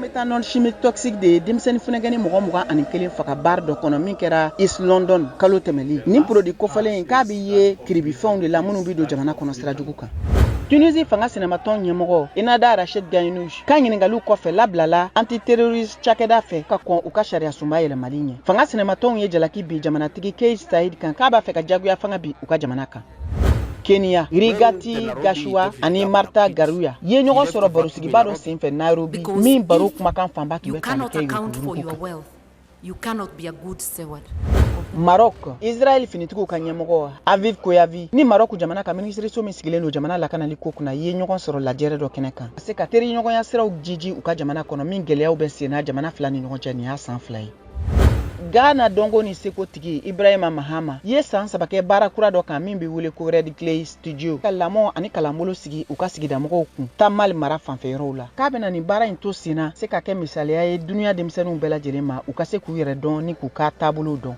Méthanol chimique toxique de ye denmisɛnnin funɛgɛni mɔgɔ 21 faga bar dɔ kɔnɔ min kɛra East London kalo tɛmɛli. Nin produit kofɔlen in k'a bɛ ye kiribifɛnw de la minnu bɛ don jamana kɔnɔ sira jugu kan. Tunisie fanga sinamatɔn ɲɛmɔgɔ Ennahda Rachid Ghannouchi ka ɲininkaliw kɔfɛ labilala antiterroriste cakɛda fɛ ka kɔn u ka sariyasunba yɛlɛmali ɲɛ. Fanga sinamatɔnw ye jalaki bin jamanatigi Kais Saied kan k'a b'a fɛ ka jagoya fanga bin u ka jamana kan. Kenya, Rigathi Gachagua ani Martha Karua ye ɲɔgɔn sɔrɔ barosigiba dɔ senfɛ Nairobi min baro kumakan fanba tun bɛ tali kɛ yuruguyurugu kan. You cannot be a good steward. Maroc, Israël finitigiw ka ɲɛmɔgɔ Aviv Kochavi ni Maroc jamana ka minisiriso min sigilen don jamana lakanali ko kunna ye ɲɔgɔn sɔrɔ lajɛrɛ dɔ kɛnɛ kan ka se ka teriɲɔgɔnya siraw jiji u ka jamana kɔnɔ min gɛlɛyaw bɛ senna jamana fila ni ɲɔgɔn cɛ nin y'a san 2 ye. Ghana dɔnko ni seko tigi Ibrahima Mahama ye san 3 kɛ baara kura dɔ kan min bɛ wele ko Red Clay Studio ka lamɔ ani kalanbolo sigi u ka sigidamɔgɔw kun Tamale mara fanfɛ yɔrɔw la. K'a bɛna nin baara in to sen na se ka kɛ misaliya ye duniya denmisɛnninw bɛɛ lajɛlen ma u ka se k'u yɛrɛ dɔn ni k'u ka taabolow dɔn.